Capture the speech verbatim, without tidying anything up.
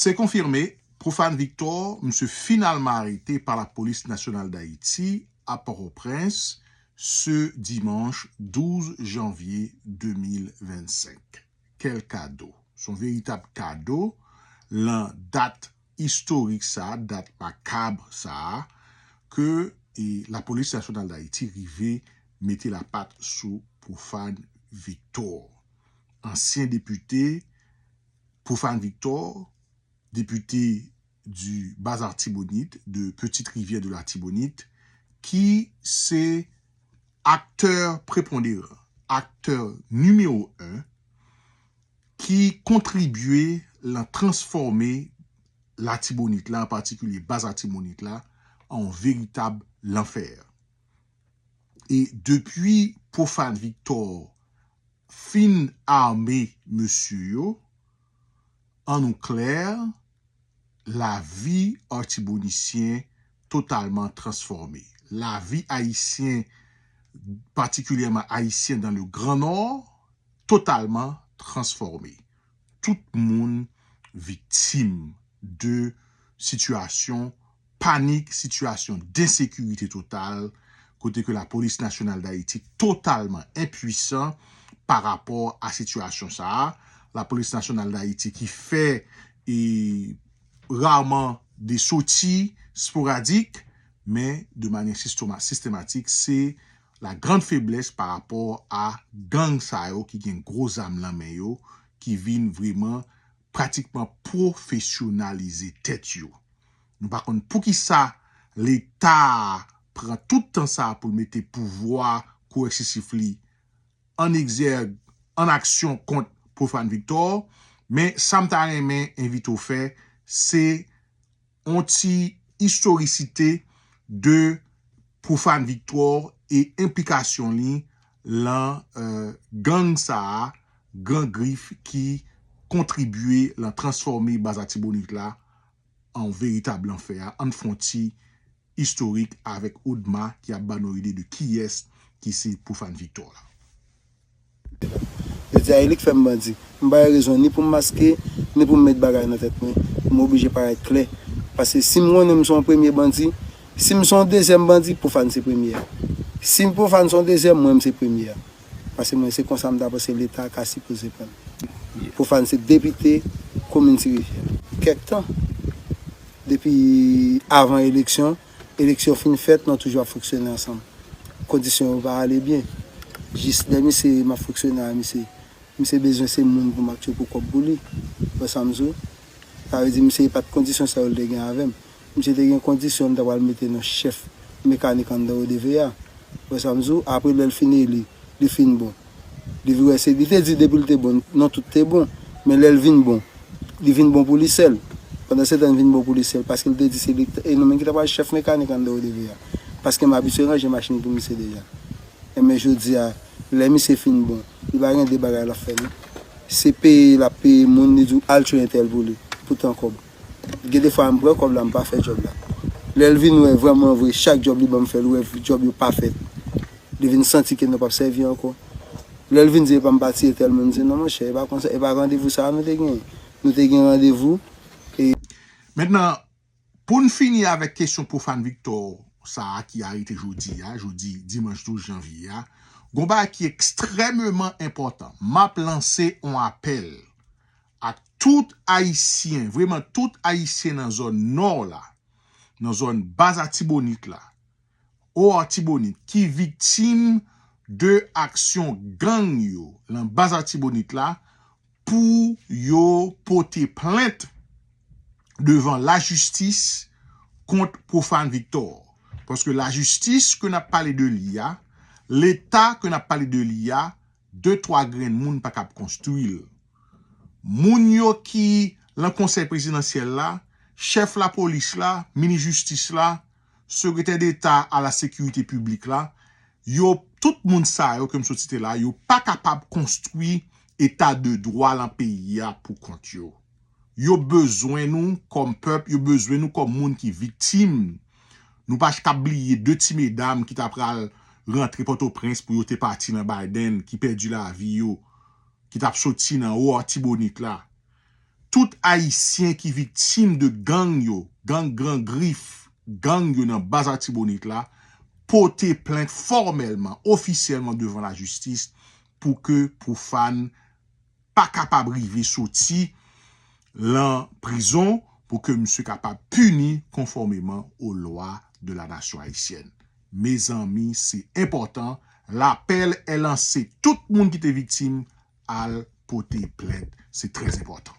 C'est confirmé, Profane Victor, misye finalman arete pa Lapolis Nasyonal d Ayiti a Pòtoprens, ce dimanche douze janvier deux mille vingt-cinq. Quel cadeau! Se yon veritab kado lan dat istorik sa, dat makab sa, ke e, Lapolis Nasyonal d Ayiti rive mete lapat sou Profane Victor. Ansyen depite Profane Victor, depite du Bas Artibonite, de Petite Rivière de l'Artibonite, ki se aktè preponderan, aktè nimewo en, ki kontribye lan transfòme Latibonit la, an patikilye Bas Latibonit la, an yon veritab lanfè. E depi Profane Victor fin ame mesye yo, an nou klè, lavi Atibonisyen totalman transfòme. Lavi Ayisyen, patikilyèman Ayisyen dans le Grand Nord, totalman transfòme. Tout moun viktim de sitiyasyon panik, sitiyasyon densekirite total, kote ke Lapolis Nasyonal d Ayiti totalman enpwisan pa rapò a sitiyasyon sa a. Lapolis Nasyonal d Ayiti ki fè e, raman de soti sporadik, men de manyè sistema-, sistematik, se la grande faiblesse pa rapò a gang sa yo ki gen gwo zam lan men yo, ki vin vreman pratikman pwofesyonalize tèt yo. Nou pa konn poukisa Leta a pran tout tan sa a pou l mete pouvwa koèsisif li an egzèg, an aksyon kont Profane Victor, men sa m ta renmen envite w fè, se yon ti istorisite de Profane Victor e enplikasyon li lan, e, gang sa a, Gran Grif, ki kontribye lan transfòme Baz Latibonit la an veritab lanfè a. Ann fè yon ti istorik avèk Odma ki ap ba nou ide de kiyès ki se Profane Victor la. Yo di a e li k fè m bandi. M pa gen rezon ni pou m maske, ni pou m met bagay nan tèt mwen. M oblije parèt klè. Paske si m konnen m se yon premye bandi, si m se yon dezyèm bandi, Profane se premye a. Si Profane se yon dezyèm, mwen m se premye a. Paske mwen se konsa m ta panse Leta ka sipoze pran m. Profane se depite komin Ti Rivyè. Kèk tan, depi avan eleksyon, eleksyon fin fèt, nou toujou ap fonksyone ansanm. Kondisyon yo pa ale byen. Jis lè misye m ap fonksyone a misye, misye bezwen se moun pou m ap tchwe pou kòb pou li. Wè sa m di w? Sa vle di misye pa t kondisyon sa yo l te gen avè m. Misye te gen kondisyon m ta pral mete nan chèf mekanik anndan O D V A. Wè sa m di w? Apre lè l fin eli, li fin bon. Li vin wè se, li te di depi l te bon, non tout te bon. Men lè l vin bon, li vin bon pou li sèl. Pandan se tan l vin bon pou li sèl, paske l te di se li e nou menm ki ta pral chèf mekanik anndan O D V A. Paske m abitye ranje machin pou misye deja. Enben jodi a, lè misye fin bon, li pa gen de bagay l ap fè non. Se peye l ap peye moun, li di w al tchwe entèl pou li, pou tan kòb. Gen de fwa m pran kòb la, m pa fè djòb la. Lè l vin wè vrèman vre, chak djòb li ban m fè, li wè djòb yo pa fèt. Li vin santi ke nou p ap sèvi ankò. Lè l vin di e pa m pati entèl moun, m di non monchè, e pa konsa, e pa randevou sa a nou te genyen. Nou te gen randevou e. Mentnan, pou n fini avèk kesyon Profane Victor sa a ki arete jodi a, jodi dimanch douz janvye a, gon bagay ki ekstrèmeman enpòtan. M ap lanse yon apèl a tout Ayisyen, vreman tout Ayisyen nan zòn Nò la, nan zòn Baz Latibonit la, O Latibonit, ki viktim de aksyon gang yo lan Baz Latibonit la, pou yo pote plent devan lajistis kont Profane Victor. Paske lajistis ke n ap pale de li a, Leta ke n ap pale de li a, de twa grenn moun pa kab konstwi l. Moun yo ki lan Konsèy Prezidansyèl la, chèf lapolis la, minis jistis la, sekretè deta a la sekirite piblik la, yo, tout moun sa yo ke m sot site la, yo pa kapab konstwi eta de dwa lan peyi a pou kont yo. Yo bezwen nou kòm pèp, yo bezwen nou kòm moun ki viktim. Nou pa ka bliye de ti medam ki ta pral rantre Pòtoprens pou yo te pati nan Biden, ki pèdi lavi yo, ki t ap soti nan O Latibonit la. Tout Ayisyen ki viktim de gang yo, gang Gran Grif, gang yo nan Baz Latibonit la, pote plent fòmèlman, ofisyèlman devan lajistis pou ke Profane pa kapab rive soti lan prizon, pou ke misye kapab pini konfòmeman aux lois de la nation haïtienne. Mezanmi, se enpòtan. Lapèl est lancé. Tout moun ki te viktim, al pote plent. Se trè enpòtan.